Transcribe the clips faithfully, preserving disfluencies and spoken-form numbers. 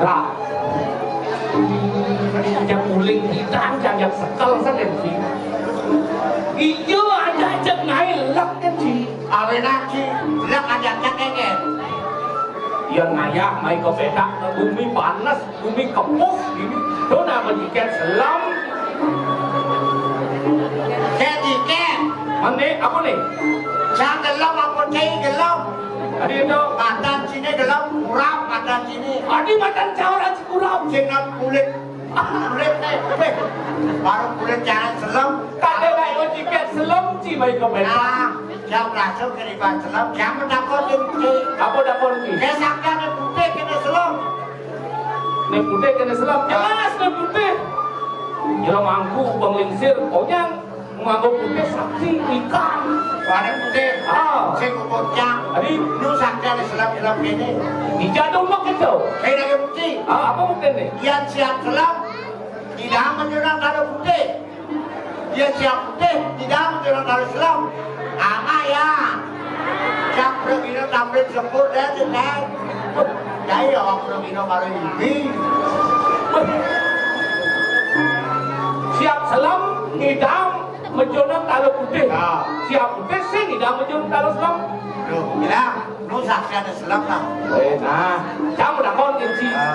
Lah. Ajak uling kita, ajak sekel saja sih. Iya, ada ajak naik lek kan sih. Awenan sih, lek ajak cekenge. Iya ngayah mai ke petak, bumi panas, bumi kepus ini. Tuh nama jiket selam. Saya jiket. Mana apa nih? Saya gelem apa cai gelem? Tadi itu. Matan sini gelem, kurap matan sini. Adi matan caur aja kurap. Sing nang kulit. Kulit nih. Weh. Baru kulit jangan selem. Kada baik jiket selem ci baik ke petak. Nah, jam langsung keribat selem, jam takut ci. Apa takut ci? Kayak sakit nih putih kena selem. Nih putih kena selem. Jelas nih putih. Jelas mangku penglingsir. Onyang. Nganggo putih sakti ikan. Warna putih. Ah. Sing kukucang. Adi. Lu sakti ada selap-selap ini. Dijadung mah gitu. Kayak lagi putih. Ah, apa mungkin nih? Yang siap selap, tidak menjelang kalau putih. Yang siap putih, tidak menjelang kalau selap. Ama ya. Siap pergi tampil sempur deh, sih, deh. Jadi ya, waktu pergi kalau ini. Siap selem, ngidam, menjonang taluh putih. Ya. Siap putih sing ngidam menjonang taluh selem. Loh, ngidam, lu saksian selem lah. Eh, nah, cang udah kon inci. Ya.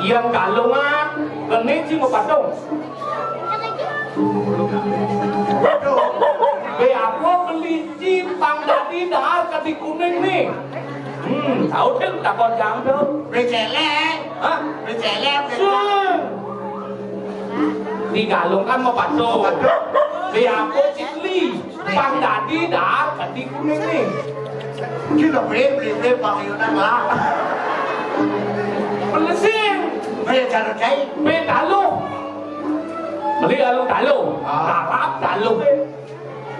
Yang kalungan, kene ci mau patung. Waduh. Be aku beli ci pang dadi dahar kadi kuning nih. Hmm, tahu deh takon jam tu. Becelek. Hah? Becelek. Sun. Di Galung kan mau patung. Di apa Citli? Pang dadi dah kadi kuning nih. Gila, beli, beli, beli, pang Yunan lah. Pelesing. Beli cara cai. Beli taluh. Beli lalu taluh. Ah. Tarap taluh.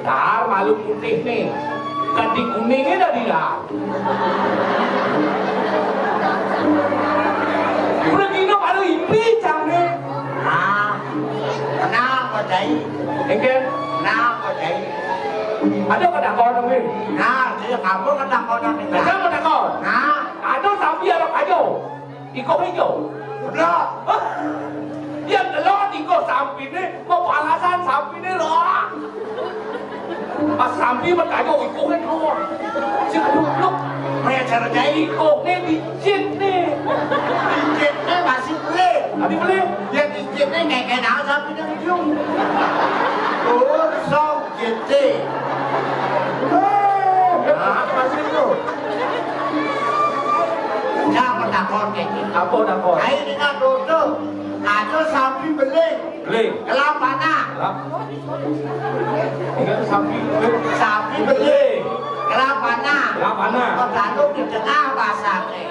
Dar malu putih nih. Ganti kuningnya dari dar. Udah gino baru ipi cang nih. Nah, kenapa, Cai? Engke? Kenapa, Cai? Ada kata kau nih. Nah, saya kamu kata kau nih. Ada kata kau. Nah, ada sampi ada aja. Iko ijo. Udah. Yang telon iko sampine, mau palasan sampine loh. Pas sampi berkajo iko kan loh. Si aduh loh. Kayak cara jahit. Iko ne dicit ne. Dicit ne masih beli. Tapi beli. Yang dicit ne kayak kayak naon sampine ujung. Ursong. Gede. Apa sih itu? Siapa takon kayak gitu? Apa takon? Ayo dengar dulu. Ada sapi beli. Beli. Kelapana. Kelap. Ini sapi beli. Sapi beli. Kelapana. Kelapana. Bertanduk di tengah pasarnya.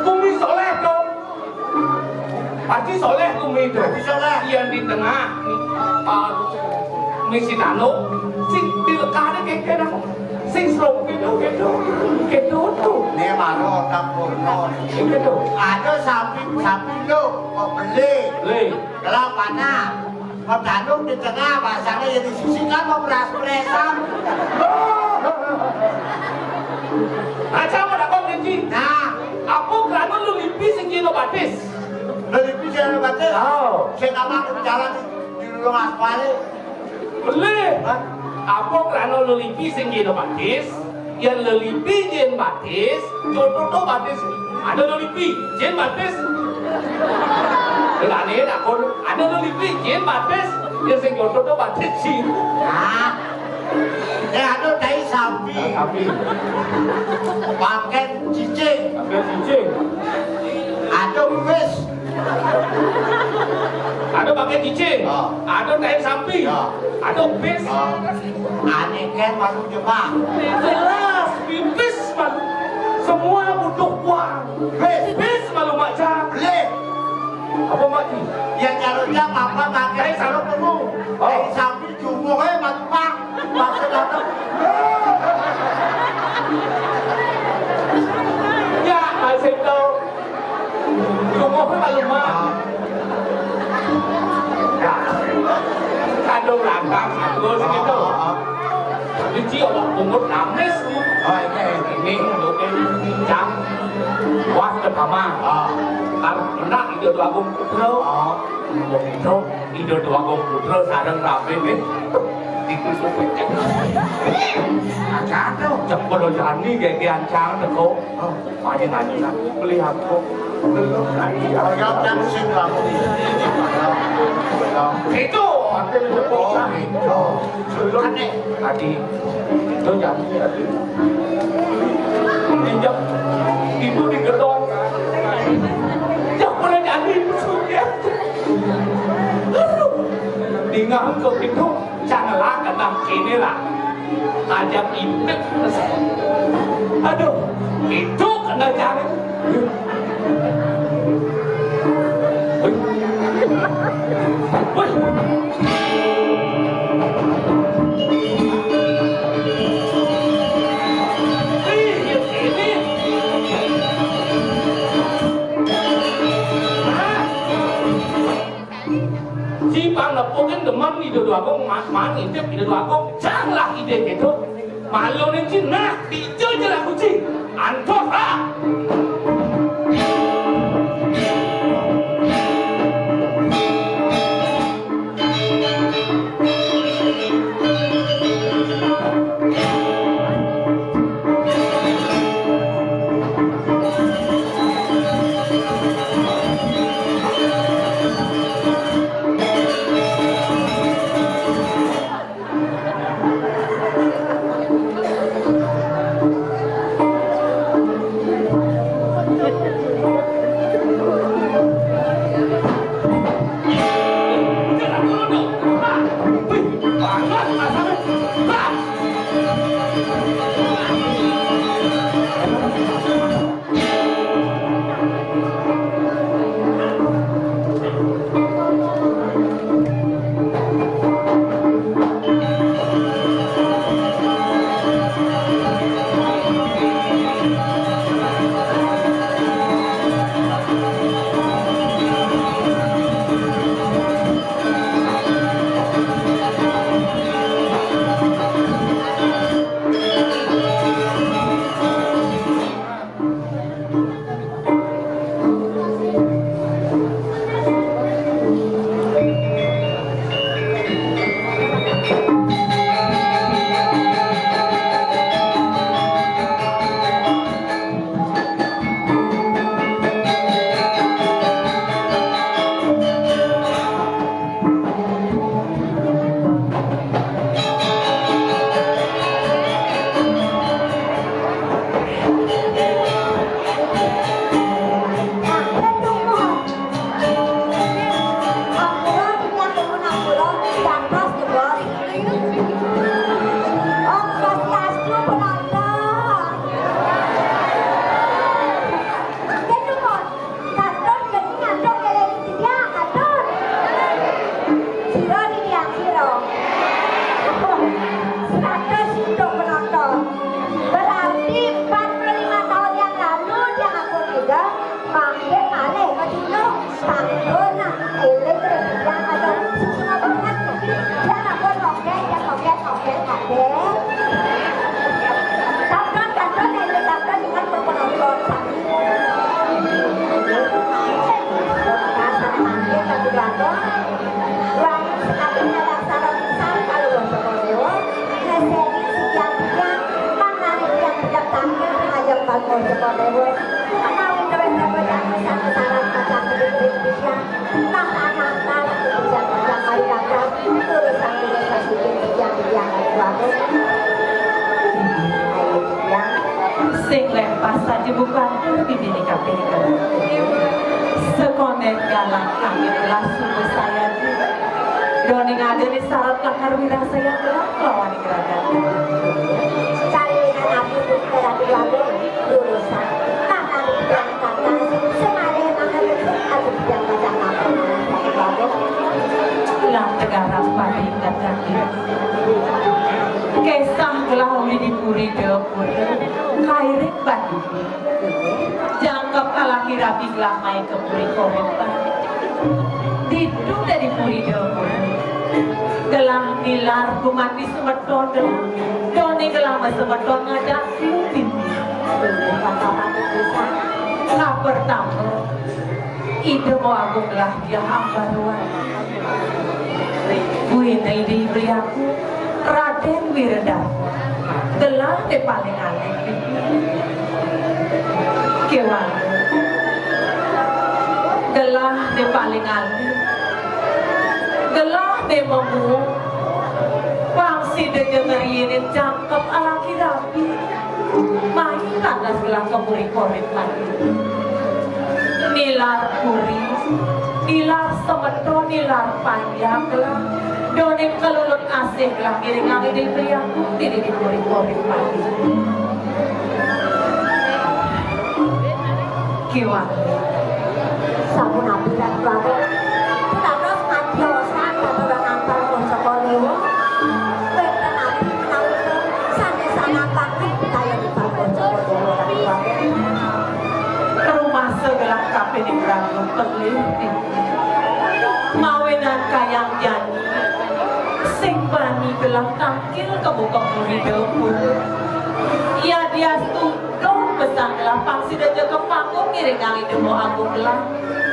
Bumi soleh dong. Haji Soleh kuwi to. Haji Soleh. Yang di tengah, ah, misi tanu, sing dilekane kekene, sing srong gitu, gitu, gitu tuh. Ini baru otak kurno. Gitu. Ada sapi, sapi lo, mau beli. Beli. Kelapana. Mau tanduk di tengah, bahasanya jadi sisi kan mau beras-beresan. Aja mau dapat gaji. Nah. Apa kerana lu lipi sing kino batis? Lelipi sing anu batis. Oh. Sing apa aku jalan di, di lulung aspal. Beli. Hah? Apa krana lelipi sing kena batis? Yen lelipi yen batis, jodoh to batis. Ada lelipi, yen batis. Lane takon, ada lelipi, yen batis. Yen sing jodoh to batis sih. Nah. Eh, ada tai sapi. Sapi. Pakai cicing. Pakai cicing. Ada wis. Ada pakai cicing, ah, ada kain sapi, ah, ada bis. Ah. Aneh kan malu jebak. Jelas, pipis malu. Semua butuh uang. Bis. Bis malu macam. Beli. Apa mak ni? Yang kalau jam apa pakai kain sapi. Oh. Kain sapi. Jumbo kae mati, Pak. Maksud apa? Ya, masih tahu. Jumbo kae malu, Mak. Ya. Kandung lantang, terus gitu. Jadi, orang pungut namis. Oh, ini, ini, ini, jam. Ida Déwa Agung Putra. Ah, wong itu, Ida Déwa Agung Putra sareng rabi nggih. Iku sepecek. Aja to. Cek kula jani nggih ki ancang teko. Oh, ayo nyanyi nak. Beli aku. Belum lagi. Ayam yang sing kamu ini. Itu. Oh, itu. Sulun. Adi. Itu nyanyi, Adi. Injak. Ibu digedong. Cak boleh nyanyi musuhnya. Aduh. Tinggal kok itu. Janganlah kena kini lah. Ajak impit. Aduh. Itu kena jangan. Si Pang Lepung kan demen Ida Déwa Agung, ma-, ma-, ngintip Ida Déwa Agung, janglah ide gitu. Malu ning Cina, hijau jelas kucing. Antoh, ha! Sampun, niki ngantuk ngiringi titiang, atur. Sira titiang sira. Seratus untuk penonton. Berarti empat puluh lima tahun yang lalu tiang ampun ngider, mangkin malih kacunduk. Sampun, nah, eling ring titiang, atur. Suksma banget niki. Tiang ampun nongkek, tiang nongkek, nongkek kabeh. Sampun, sampun, eling, sampun, ingat, penonton sami. Sing lempas saja bukan tur bibini kaping. Sekonden galah kami telah sungguh sayang. Doning ada di sarat lakar wirasaya telah kelawan gerakan. Salinan api bukan lagi lalu lulusan. Tangan yang kata semalih mangalusi aku tidak baca apa-apa. Lah tegarap padi ingat kaki. Kesah gelah uli di puri dapur. Kairing padi. Jangkep kalaki rabi gelah mai ke puri korek. Ditu dadi puri dapur. Gelah nilar gumanti semeton. Doni gelah semeton ngajak pimpin. Kapertama. Ida Maha Agung gelah diah ambar ruan. Buin Ida Hyang Widhi Agung, Radén Wiredarma. Gelah dé paling alit. Kéwala. Gelah dé paling alit. Gelah dé mamuuh. Pang sida ja ngriinin jangkep alaki rabi. Mai lantas gelah ka puri Korita. Nilar puri, nilar semeton, nilar panjak gelah. Doning kalulut asih gelah ngiringang Ida Hyang Widhi Agung di puri Korita. Kéwala. Sapunapi, Ratu Agung. Dados ngadiosan, dados ngampar Pusaka Déwa. Wénten napi menawi sané sangapaken kaya di Pusaka Déwa, Ratu Agung. Rumasa gelah kapining raga pelih. Mawinan kayang jani sing bani gelah tangkil ka muka puri dapur. Yadiastu dong pesan gelah pang sida ja ka panggung ngiringang Ida Maha Agung gelah.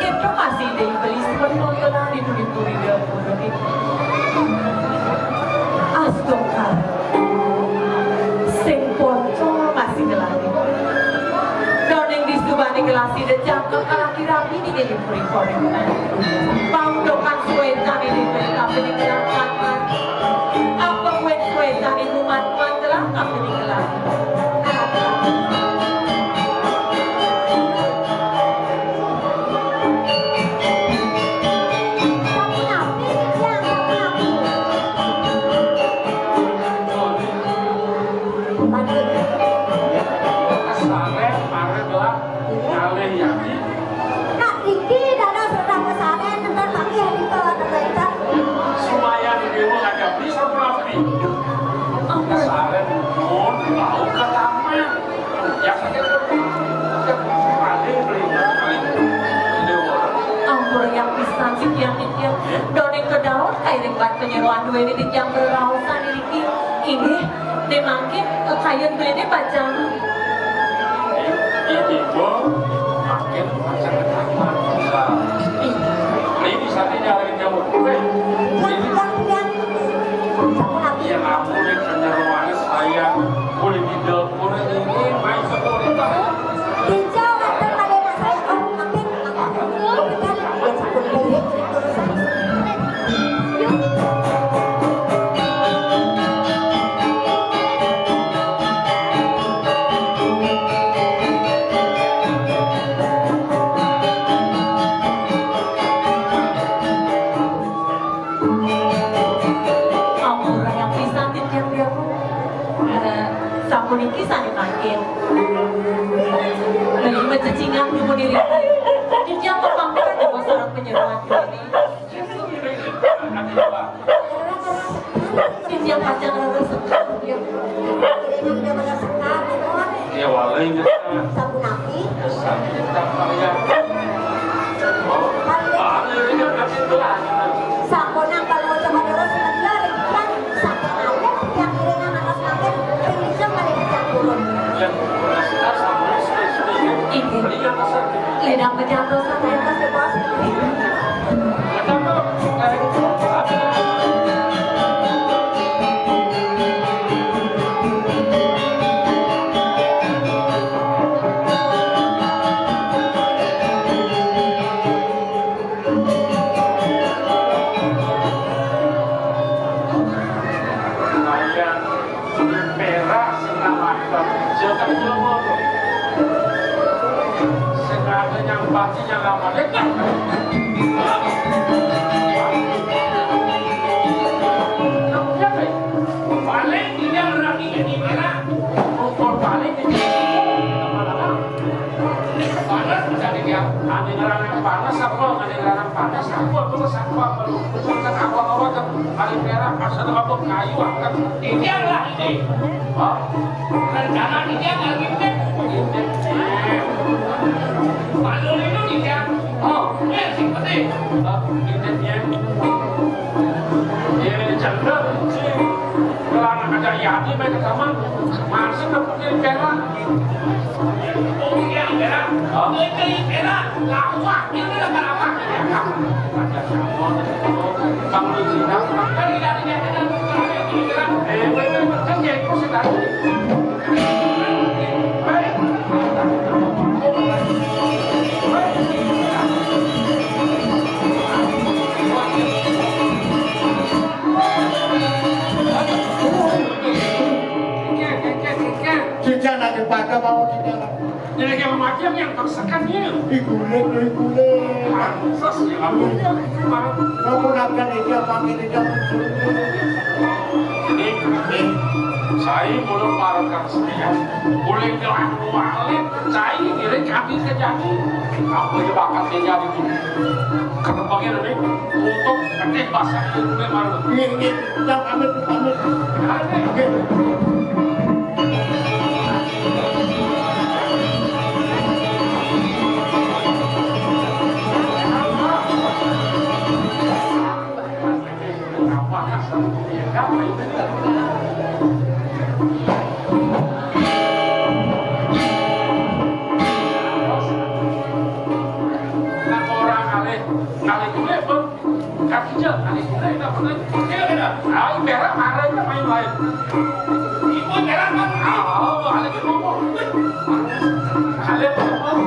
Kéto masih Ida Hyang Widhi semeton gelah di puri dapur. Astungkara. Sing poncol masih gelah. Doning disubané gelah sida jangkep alaki rabi di puri Korita. Paundukan suécan di puri kapining gelah. Apa buin suécan ibu matuan gelah kapining gelah. Kesarén, maré gelah ngalih yadi. Nak niki dados redah kesarén, nenten panggih nika wonten wénten. Sumayan déwa ngajapri sapunapi. Kesarén pun bau ka taman. Ya sakit. Paling beli, paling déwa. Ampun, yang pisan sih, yang titiang. Doning kedaot kairing bad panyeroan duéné titiang reraosan iriki. Inggih, né mangkin kayun duéné pacang. Ibu, mangkin pacang ketahuan. Nah, ini saatnya jalan jauh. Wéh, ini. Yang ampun, ini penyeroan saya. Boleh tidak, boleh ini, main sekolah. Pinjau, makan, makan, makan, makan. Ampura yang pisan titiang. Eh, sapuniki sané mangkin. Lagi mencecingak dulu diri. Titiang kepangkat dewa sareng penyeroan diri. Titiang pacang rereh sekar. Iya, walai. Sapunapi? Kesan kita varian. Oh, paling ini kan kasih belas. Sampun nang kalau coba terus sebentar, kan sampun ada yang iringan atas makin, ping ijeng kali pecah turun. Yang belas, sampun, sampun, sampun. Iya. Beli yang besar. Ledang pecah terus, saya kasih bos. Lumayan. Perak sing namakan jagat Jawa. Sing ada nyang pati nyang aman. Paling tidak lagi jadi perak. Ukur paling tidak. Panas bisa dia. Ada ngerang yang panas apa? Ada ngerang yang panas apa? Terus apa? Terus apa? Terus apa? Paling perak, asal apa? Kayu akan. Tidak lah ini. Hah? Rencana dia nggak ngintip. Ngintip. Malu itu dia. Oh, eh, sing penting. Oh, ngintip ya. Ya, cendol. Kalau anak ada yati, mereka sama. Masuk ke putih perak. Oh, iya, perak. Cincang lagi pada mau cincang. Jadi yang macam yang tersekan dia. Diguling, diguling. Pantes ya, kamu dia memang. Kamu nakan ini apa ini dia? Ini, ini, saya belum parahkan saya. Boleh gerak balik, saya kira kami kejadi. Apa yang bakal terjadi tuh? Kena panggil ini untuk gede bahasa itu memang. Iya, iya. Yang pamit, pamit. Nah, orang alih, alih kulit, Bang. Kaki aja, alih kulit, nggak pernah. Iya, iya. Ah, merah, marah, udah main lain. Ibu merah, Bang. Ah, oh, alih kulit, Bang. Alih kulit, Bang.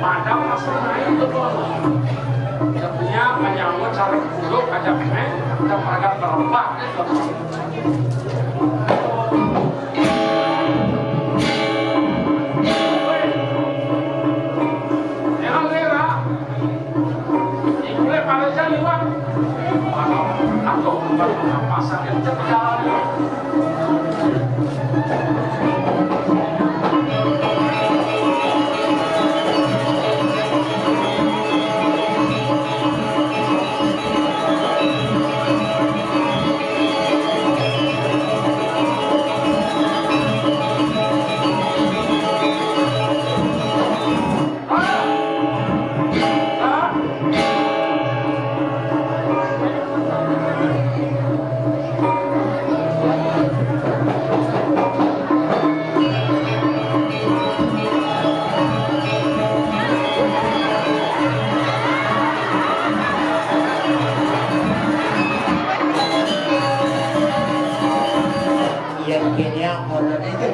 Padahal masalahnya itu tuh, dia punya menyambut cara dulu kaca pemain, kita pada berempat gitu. Jangan lera. Mulai pada jam lima. Atau bukan pasar yang cepat jalan. Iya, kayaknya horor itu.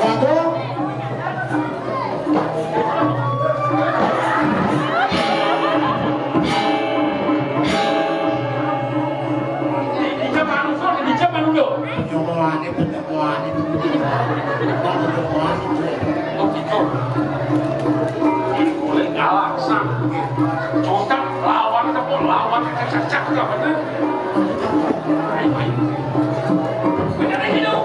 Waduh. Pertemuan itu, pertemuan itu, pertemuan itu. Oh, gitu. Ini boleh galak, Sang. Cocok, lawan, lawan, cocok, cocok, bener. Baik, baik. Bener, hidup.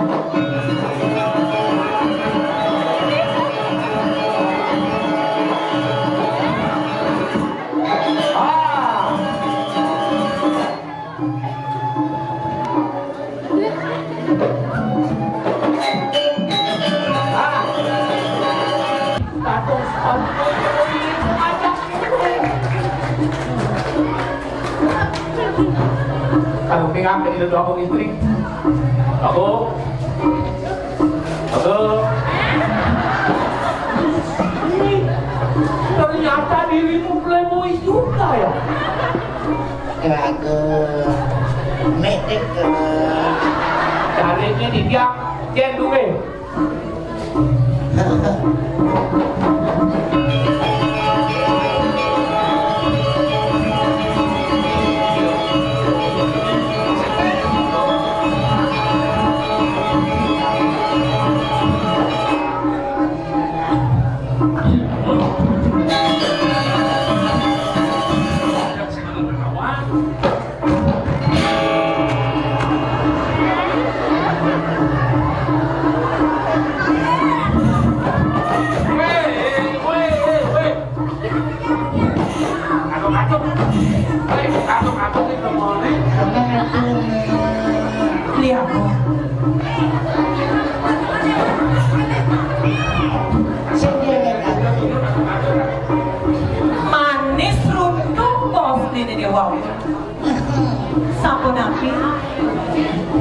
Ah. Kalau pengen ke dulu aku istri. Aku. Aku. Ternyata dirimu playboy juga ya. Lagu medek ke. Carinya di dia, dia duwe.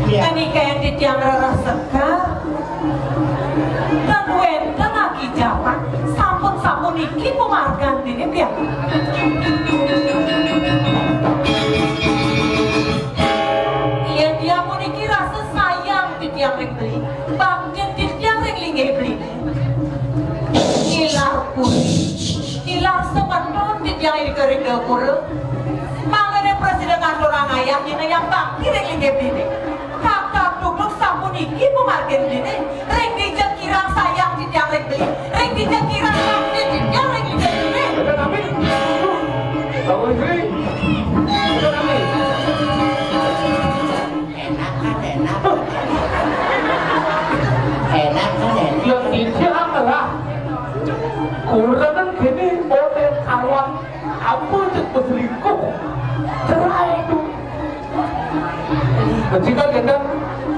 Iya. Menika yang titiang rereseka. Ten wénten akijapan, sampun-sampun niki pamargan dene piyambak. Yén titiang puniki rasa sayang titiang ring beli, baktin titiang ring linggih beli. Tilar puri, tilar semeton titiang irika ring gapura. Mangdane prasida ngaturang ayah nyinayang bakti ring linggih beli. Kakang Dugdug sampun inggih pamargin dene. Ring dija kirang sayang titiang ring beli. Ring dija kirang bakti titiang ring linggih beli. Bener, Ami. Bangun, Sri. Bener, Ami. Enak kan, enak. Enak kan, enak. Ya, tidak lah. Kurang kan gini, model karuan apa cek berselingkuh. Cerai itu. Jika kita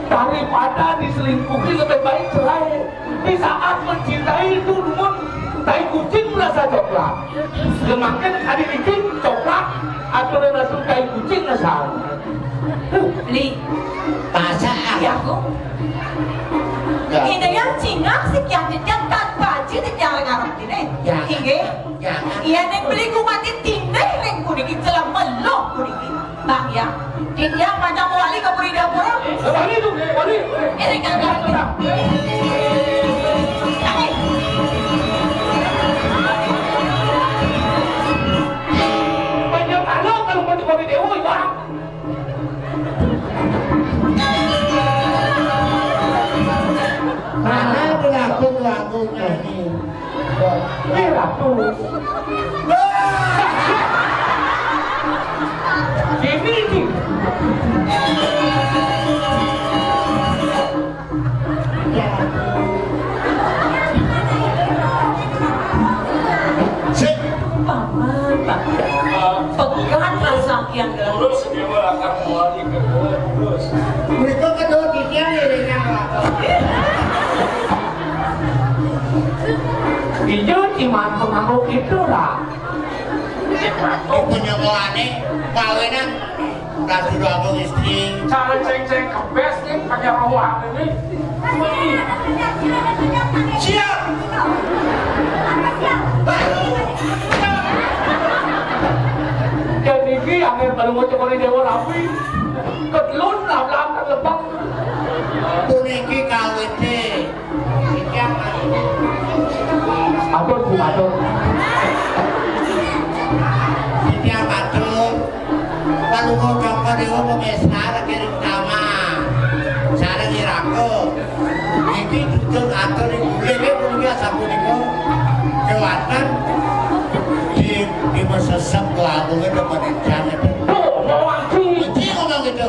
daripada diselingkuhi lebih baik cerai. Di saat mencintai itu dumun tai kucing merasa coklat. Semakin ada dikit coklat atau langsung tai kucing asal. Li. Masa ah. Iya, aku. Ya. Ini yang cingak si kian titiang tanpa aja titiang ngarep ini. Ya. Inggih. Ya. Iya, ning beli ku mati tindih ring puniki, celah meluh puniki. Bang ya. Titiang macam wali ke Puri Dapura. Eh, wali tu, wali. Ini kan. Tapi. Banyak kalau kalau macam wali dewa, Bang. Mana berlaku lagu nyanyi? Eh, Ratu. Ini nih. Sik. Paman, Pak. Pegat rasa kian dalam. Terus dia akan mulai kedua terus. Mereka kedua titiang ya, Pak. Iya, cuman pengangguk itu lah. Itu nyekolahnya kawinan. Ratu Agung istri. Cara ceng-ceng kebes nih, pakai rohan ini. Siap. Dan iki angin baru mau cekoli dewa rapi. Ketelun, lam-lam, kelepang. Puniki kawite. Matur, Bu, matur. Titiang matur. Palungguh Cokor Dewa pemesar kiring tama. Sareng iraku. Iki duduk atur ing gulih puniki asapunika. Kewanten di, di mesesep kelantungan depan jangan. Tuh, mau maju. Iki ngomong gitu.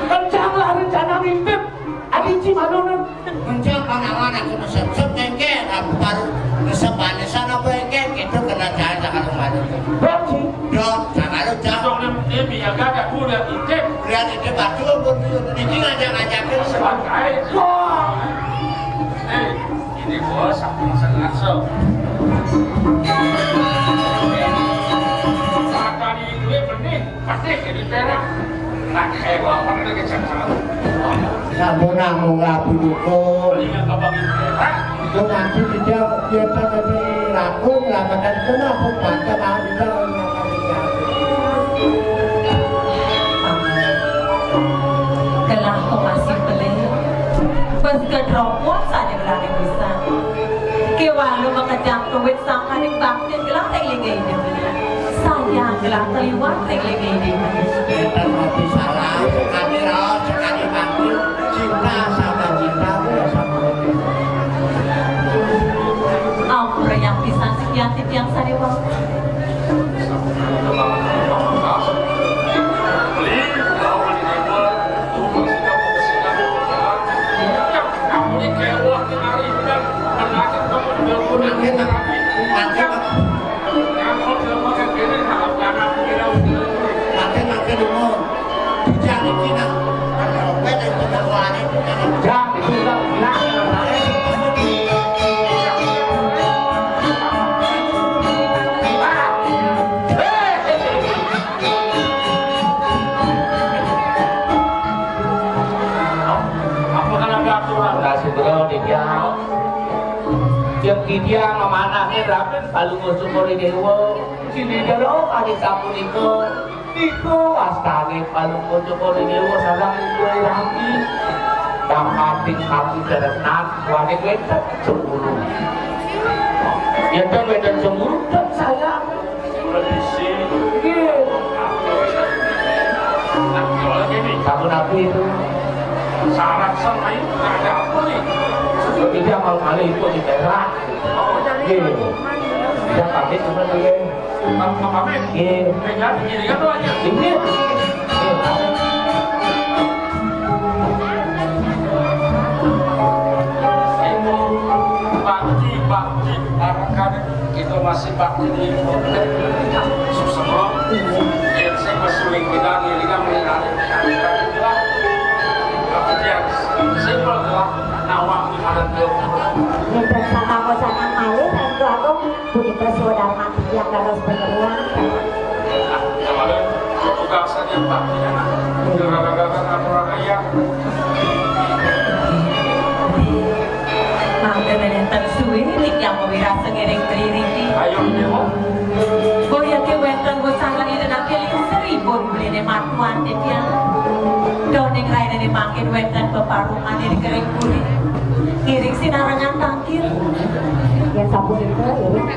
Kencanglah rencana ngintip. Adi Cimanunun. Mencang panawan aku mesep-sep engke, aku baru mesep panesan apa engke, itu kena jalan cakar kemarin. Berarti dong, cakar ucap. Dong, nem, nem, ya, gak ada, aku lihat intip. Lihat intip, aduh, ampun, ampun, ini ngajak-ngajakin. Sebagai. Wah. Eh, ini bos, aku sengaja. Sakali duit benih. Pasti jadi perak. Nak hewa apa kena kecak. Sampun namung rabu duko. Itu nanti kita, kita nanti ragu, melakukan kenapa bangga mau kita. Kelah kok masih pelih. Pas kedropon saja berani bisa. Kewalu makejang tuwit sangkaning baktin gelang ring linggih Ida. Sayang gelang kaliwat ring linggih Ida. Enten roti salah, sekali raos, sekali manggil, cinta sama cinta, bola sama bola. Ampun, yang pisan sekian titiang sariwang. Titiang mamanahé rabi Palungguh Cokor I Déwa. Sini jero kali sapunika. Nika wastané Palungguh Cokor I Déwa sareng Ibu Rami. Damating sami serenan wani wénten cemburu. Yénten wénten cemburu, dan saya. Nggih. Sampun aku itu. Syarat sama ini ada apa nih? Tidak mau kali itu diberak. Nggih. Saya pamit, teman, nggih. Pamit? Nggih. Tinggal, gini kan tuh aja. Nggih. Nggih, pamit. Bakti, bakti, barangkali kita masih bakti di Suseno. Yang saya pesuling kita, ini kan mengenai. Tapi dia simpel lah, nawang ada ke. Nénten sanango-sanang malih, Ratu Agung, punika swadarman titiang dados panyeruan. Kemarin tugas saja, Pak. Gara-gara aturan ayah. Mangda nénten suwé titiang mawirasa ngiring mriki. Ayo, Déwa. Boya ké wénten wusana ida naké lingsir ipun beliné matuan titiang. Doning rainané mangkin wénten peparungan ing kering puri. Ngiring sinarengan tangkil. Ya sapunika, iring.